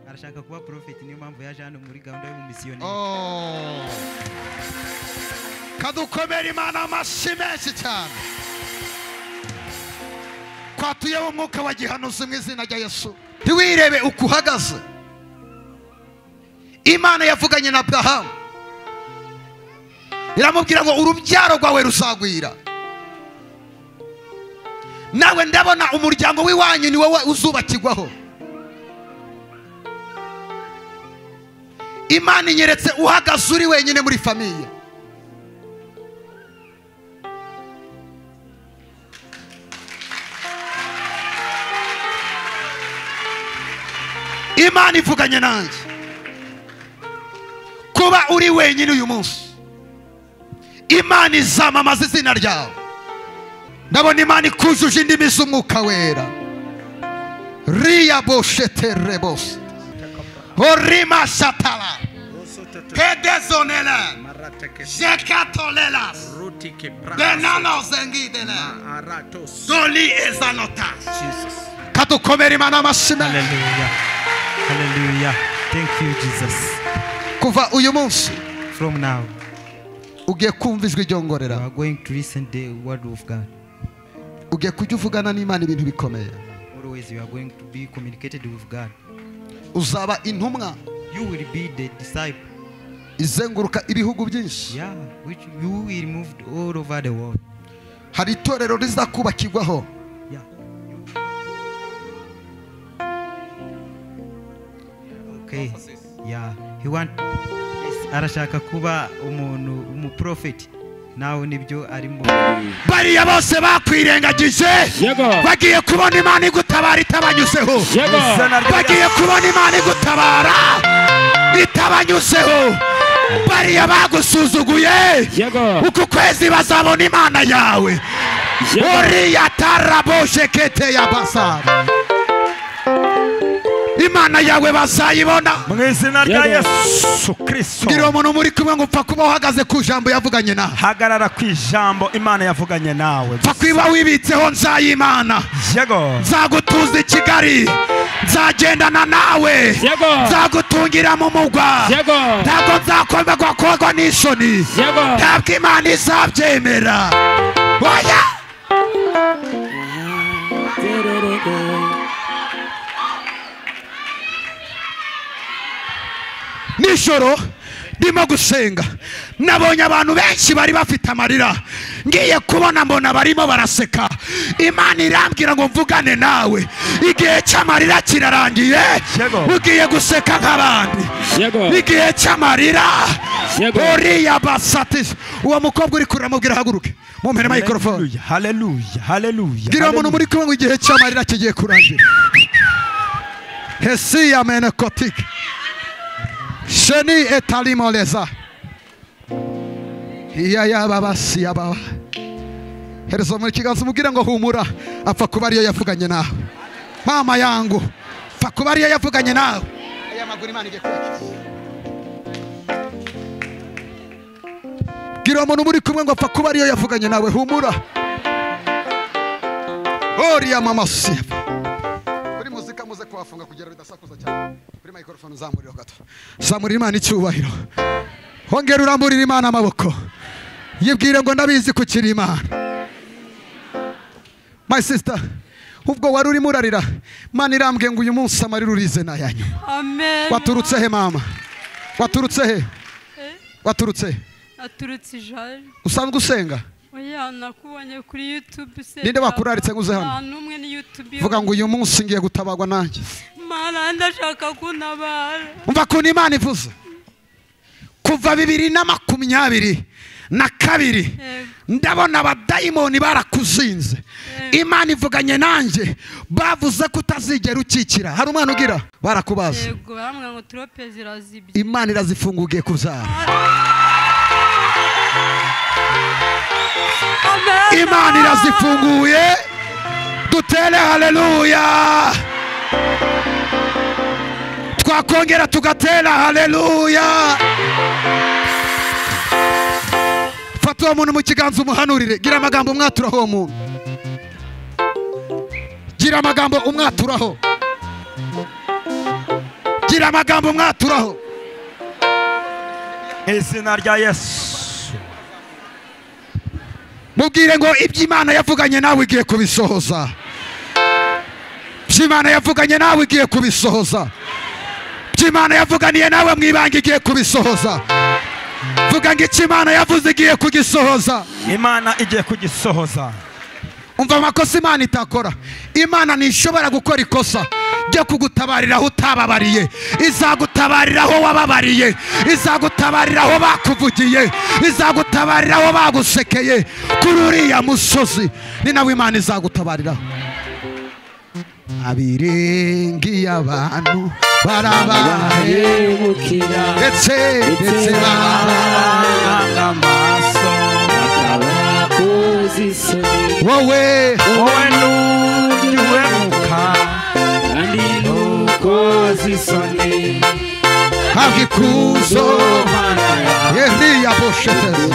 Arashaka kuba prophet, niyo mpamvu yaje hano muri gahunda y'ubumisiyoneri. Oh. Kadukomera Imana amashyi menshi cyane. Kwatuyeho umwuka wa gihanuzi mu izina rya Yesu. Ntiwirebe uko uhagaze. Imana yavuganye na Abrahamu, iramubwira ngo urubyaro rwawe ruzagwira. Nawe ndabona umuryango w'iwanyu ni wowe uzubakirwaho. Imana inyeretse uhagaze uri wenyine muri famiye. Imana ivuganye nanjye kuba uri wenyine uyu munsi, Imana izamamaza izina ryawe. Ndabona Imana ikujuje indimi z'umwuka wera. Riya boshete rebos orima shatala kedezonela jekatolelas benano zengidela doli ezanota. Kadukomera Imana amashyi. Hallelujah. Hallelujah. Thank you, Jesus. Kuva uyu munsi, From now, ugiye kumva ijwi ryongorera. you are going to listen the word of God. Ugiye kujya uvugana n'Imana ibintu bikomeye. Always you are going to be communicated with God. Uzaba intumwa You will be the disciple. izenguruka ibihugu byinshi. Yeah, which you will move all over the world. Hari itorero rizakubakirwaho. Yeah. Okay. Yeah. He want, yes, arashaka kuba umuntu umuprofeti. Nawe nibyo arimo. Bariya bose bakwirengagije Yego. bagiye kubona Imana igutabara itabanyuzeho. Yego. Bagiye kubona Imana igutabara itabanyuzeho. Bariya bagusuzuguye Yego. uku kwezi bazabona Imana yawe. Yego. Oriya taraboshekete ya basara. Imana yawe bazayibona. Mu izina rya Yego. Yesu Kristo. Bwira uwo muntu muri kumwe ngo upfa kuba uhagaze ku jambo yavuganye nawe. Hagarara ku ijambo Imana yavuganye nawe. Pfa kuba wibitseho nzayimana. Yego. Nzagutuza i Kigali, nzagendana nawe, Yego. nzagutungira mu mugwa. Yego. Ntabwo nzakomegwa kogwa n'isoni. Yego. Ntabwo Imana izabyemera. Oya! Nijoro ndimo gusenga, nabonye abantu benshi bari bafite amarira. Ngiye kubona mbona barimo baraseka. Imana irambwira ngo mvugane nawe, igihe cy'amarira kirarangiye, Yego. ugiye guseka nk'abandi. Yego. Igihe cy'amarira. Yego. Oriya basati. Uwo mukobwa uri kurira mubwira ahaguruke, mumpere microphone. Haleluya, haleluya, Bwira uwo muntu haleluya. muri kumwe ngo igihe cy'amarira kigiye kurangira. Hesiya menekotike Sheni etalimoleza. Iya yaba basi yaba. Hereza muri kiganza umubwire ngo humura, apfa kuba ariyo yavuganye nawe. Mama yangu, apfa kuba ariyo yavuganye nawe. Aya maguru Imana igiye kuyakiza. Bwira uwo muntu muri kumwe ngo apfa kuba ariyo yavuganye nawe, humura. Oriya mama siba. Kuri muzika muze kuhafunga kugira bidasakuza cyane. Kuri microphone uzamurira gato. Zamurira Imana icyubahiro. Hongera uramburira Imana amaboko. Yibwire ngo ndabizi kukiri Imana. My sister, ubwo wari urimo urarira, Imana irambwiye ngo uyu munsi amarira urize nayanyu. Amen. Waturutse he mama? Waturutse he? Waturutse he? Aturutse ijari. Usanzwe usenga? Oya, nakubonye kuri YouTube se. Ninde wakuraritse ngo uze hano? Nta n'umwe ni YouTube. Vuga ngo uyu munsi ngiye gutabagwa nanjye. Mana ndashaka kuntabara. Umva ukuntu Imana ivuze. Kuva 2022, Yego. ndabona abadayimoni barakuzinze. Imana ivuganye nanjye, bavuze ko utazigera ukikira. Hari umwana ugira barakubaza. Yego, barambwira ngo trope zirazibye. Imana irazifunga ugiye kubyara. Amen. Imana irazifunguye. Dutere haleluya. Twakongera tugatera haleluya. Fata uwo muntu mu kiganza umuhanurire. Gira amagambo umwaturaho uwo muntu. Gira amagambo umwaturaho. Gira amagambo mwaturaho. Izina rya Yesu. Mubwire ngo ibyo Imana yavuganye nawe igiye kubisohoza. Ibyo Imana yavuganye nawe igiye kubisohoza. Ibyo Imana yavuganiye nawe mu ibanga igiye kubisohoza. Vuga ngo icyo Imana yavuze igiye kugisohoza. Imana igiye kugisohoza. Umva amakosa Imana itakora. Imana ntishobora gukora ikosa ryo kugutabarira aho utababariye. Izagutabarira aho wababariye. Izagutabarira aho bakuvugiye. Izagutabarira aho bagusekeye. Kuri uriya musozi ni nawe Imana izagutabariraho. Abiringiye abantu barabahemukira ndetse barabahanga amaso wowe nujya uhemuka kandi ntukoze isoni. Habwa ikuzo Eliya bosheteze.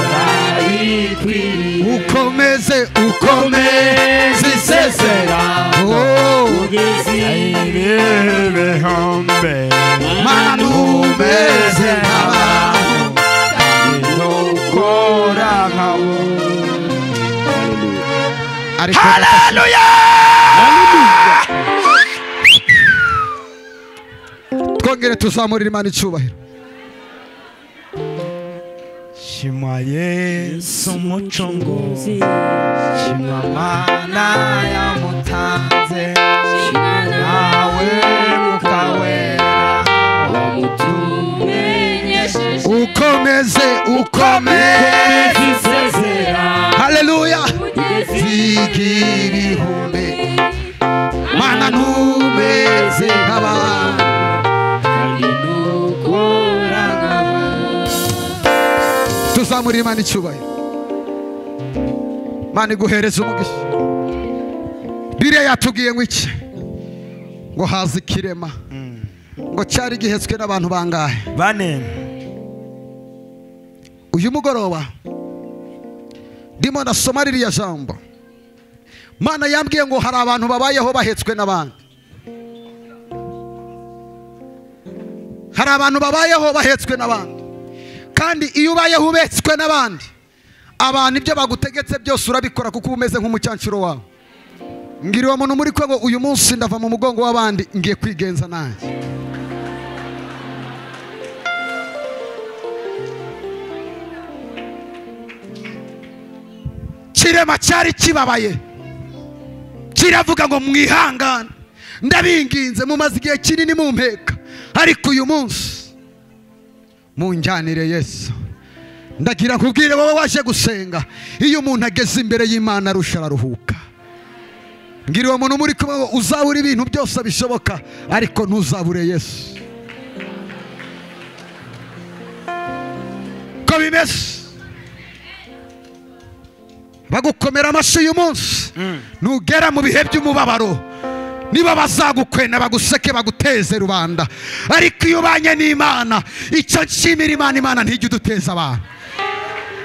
Ukomeze ukomeze isezerano ugeze ibihumbi. Mana ntumeze nk'abantu kandi ntukora nkabo. Haleluya! Twongere tuzamurire Imana icyubahiro. Shimwa Yesu umucunguzi, shimwa Mana yamutanze, nawe Mwuka Wera wamutumenyesheje. Ukomeze ukomeze isezerano. Haleluya! Zigibihumbi. Mana ntumeze nk'abantu kandi ntukora nkabo. Tuzamurire Imana icyubahiro. Imana iguhereze umugisha. Bibiliya yatubwiye ngo iki? Ngo haza ikirema. Ngo cyari gihetswe n'abantu bangahe? Bane. Uyu mugoroba ndimo ndasoma ririya jambo. Mana yambwiye ngo hari abantu babayeho bahetswe n'abandi. Hari abantu babayeho bahetswe n'abandi. Kandi iyo ubayeho ubetswe n'abandi, abantu ibyo bagutegetse byose urabikora kuko uba umeze nk'umucyancuro wawe. Ngira uwo muntu muri ko uyu munsi ndava mu mugongo w'abandi ngiye kwigenza nanjye. Kirema cyari kibabaye kiravuga ngo mwihangane, ndabinginze mumaze igihe kinini mumpeka, ariko uyu munsi munjyanire Yesu. Ndagira nkubwire wowe waje gusenga, iyo umuntu ageze imbere y'Imana arusha araruhuka. Ngira uwo muntu muri kumwe uzabura ibintu byose bishoboka, ariko ntuzabure Yesu. Ko bimeze bagukomera amashyi uyu munsi, nugera mu bihe by'umubabaro niba bazagukwena baguseke baguteze rubanda, ariko iyo ubanye n'Imana, icyo nshimira Imana, Imana ntijya iduteza abantu.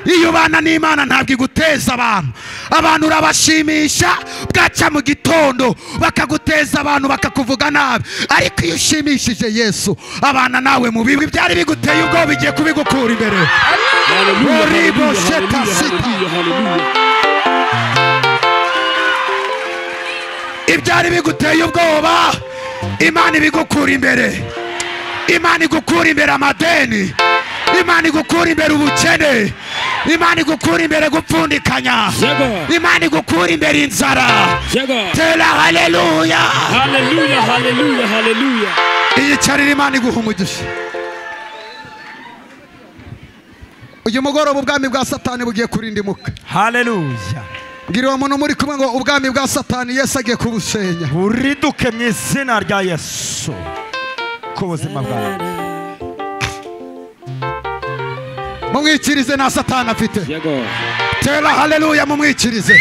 Iyo ubana n'Imana ntabwo iguteza abantu. Abantu urabashimisha bwaca mu gitondo bakaguteza abantu bakakuvuga nabi, ariko iyo ushimishije Yesu abana nawe mu bibi byari biguteye ubwoba bigiye kubigukura imbere. Ibyari biguteye ubwoba Imana ibigukura imbere. Imana igukura imbere amadeni, Imana igukura imbere ubukene, Imana igukura imbere gupfundikanya, Imana igukura imbere inzara. Tera haleluya, haleluya, haleluya, haleluya. Iyicarire Imana iguha umugisha. Uyu mugoroba ubwami bwa Satani bugiye kurindimuka. Haleluya. Ngira uwo muntu muri kumwe ngo ubwami bwa Satani Yesu agiye kubusenya. Buriduke mu izina rya Yesu ku buzima bwawe. Mumwikirize na Satani afite. Tera haleluya, mumwikirize.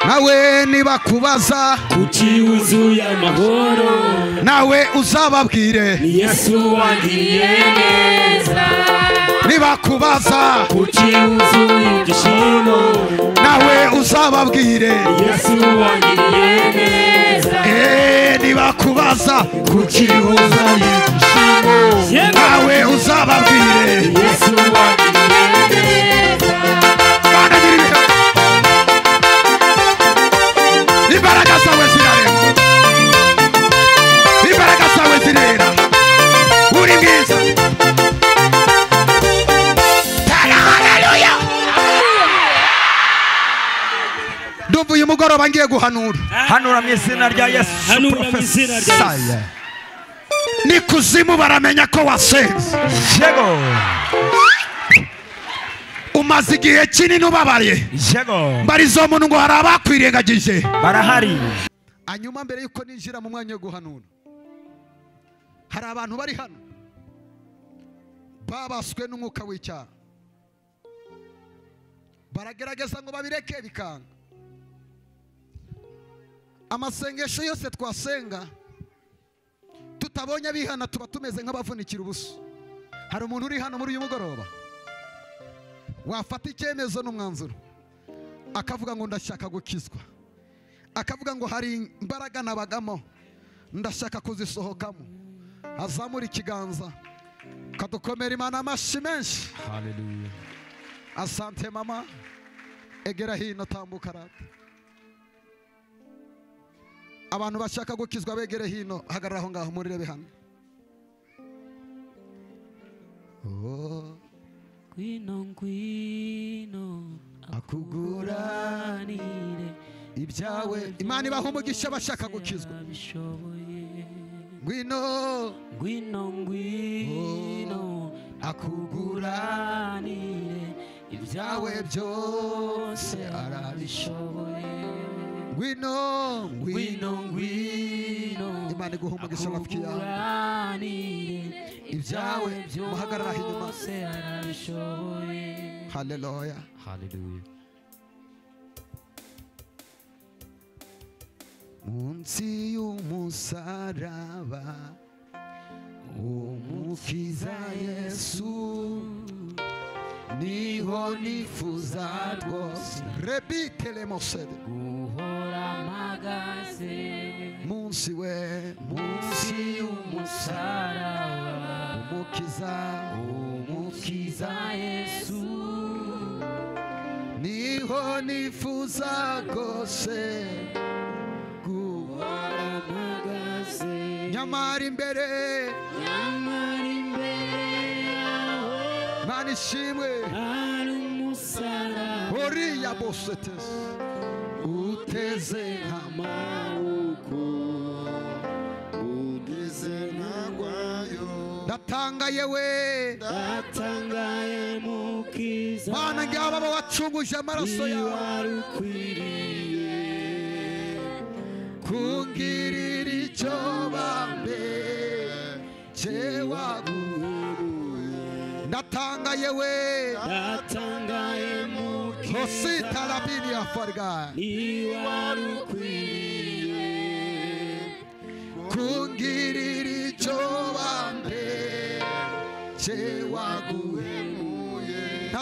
Nawe nibakubaza kuki wuzuye amahoro, nawe uzababwire ni Yesu wangiriye neza. Nibakubaza kuki wuzuye ibyishimo, nawe uzababwire ni Yesu wangiriye neza. Nibakubaza kuki wuzuye ibyishimo, nawe uzababwire Yesu wagiriye neza. Mana nyiri ibihe, imbaraga zawe zirarema, imbaraga zawe zirera, uri mwiza. Haleluya. Ndumva uyu mugoroba ngiye guhanura. Hanura mu izina rya Yesu. Hanura mu izina rya Yesu. Ni kuzimu baramenya ko wasenze. Yego. Umaze igihe kinini ubabaye. Yego. Mbarizo muntu ngo hari abakwirengagije. Barahari. Hanyuma mbere yuko ninjira mu mwanya wo guhanura, hari abantu bari hano babaswe n'umwuka w'icyaha, baragerageza ngo babireke bikanga. Amasengesho yose twasenga tutabonye abihana tuba tumeze nk'abavunikira ubusa. Hari umuntu uri hano muri uyu mugoroba wafata icyemezo n'umwanzuro akavuga ngo ndashaka gukizwa, akavuga ngo hari imbaraga nabagamo ndashaka kuzisohokamo, azamura ikiganza kadukomera Imana amashyi menshi. Haleluya. Asante mama, egera hino tambuka rata. Abantu bashaka gukizwa begere hino, hagarara aho ngaho murirebe hano. Oh, Ngwino ngwino akuguranire ibyawe. Imana ibaha umugisha abashaka gukizwa. Ngwino ngwino ngwino akuguranire ibyawe byose arabishoboye. Ngwino ngwino ngwino Imana iguha umugisha rafiki yawe. Ibyawe muhagarara inyuma. Haleluya. Haleluya. Munsi y'umusaraba Umukiza Yesu niho nifuza rwose. Rebitele mosede guhora mpagaze munsi we, munsi y'umusaraba Umukiza, Umukiza Yesu niho nifuza rwose guhora mpagaze. Nyamara imbere, nyamara imbere yawe Mana ishimwe hari umusaraba oriya bosetesi uteze amaboko Ugize ntagwayo. Ndatangaye we, ndatangaye Mukiza, Mana ngaba wacunguje amaraso yawe wari ukwiriye kungirira icyo bambe cyewaguhebuye. Ndatangaye we, ndatangaye Mukiza, hositarabini ya farga wari ukwiriye